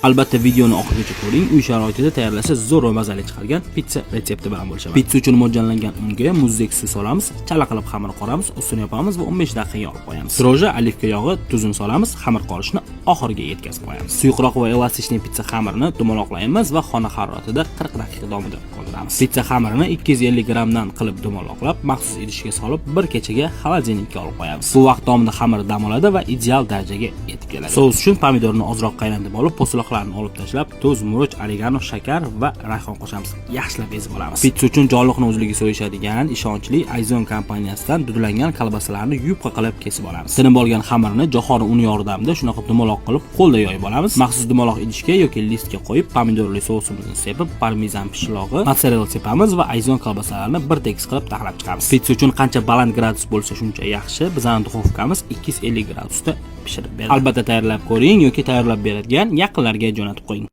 Albatta, videoni oxirigacha ko'ring. Uy sharoitida tayyorlasa zo'r va mazali chiqargan pitsa retsepti bilan bo'lishaman. Pitsa uchun mo'ljallangan unga muzdek suv solamiz, chala qilib xamir qoramiz, ustini yopamiz va 15 daqiqaga olib qo'yamiz. Дрожжи, оливка yog'i, tuzini solamiz, xamir qorishni oxiriga yetkazib qo'yamiz. Suyuqroq va эластичный pitsa xamirini dumaloqlaymiz va xona haroratida 40 daqiqa davomida qoldiramiz. Pitsa xamirini 250 grammdan qilib dumaloqlab, maxsus idishga solib, bir kechaga холодильник ka olib qo'yamiz. Bu vaqt davomida xamir dam oladi va ideal darajaga yetib keladi. Sous uchun pomidorni ozroq qaynatib olib, po'stiloqlarni olib tashlab, tuz, murch, oregano, shakar va rayhon qo'shamiz. Yaxshilab ezib olamiz. Pitsa uchun jonliqni o'zligi so'yishadigan ishonchli Ayzon kompaniyasidan dudlangan kolbasalarni yupqa qilib kesib olamiz. Tinib olgan xamirni jo'xori uni yordamida shunaqa dumaloq qilib qo'lda yoyib olamiz. Maxsus dumaloq idishga yoki listga qo'yib, pomidorli sousimizni sepib, parmezan pishirog'i, mozzarella sepamiz va Ayzon kolbasalarini bir tekis qilib taxlab chiqamiz. Pitsa uchun qancha baland gradus bo'lsa, shuncha yaxshi. Bizning duxovkamiz 250 gradusda pishirib beradi. Albatta tayyorlab ko'ring yoki tayyorlab beradigan yaqinlarga jo'natib qo'ying.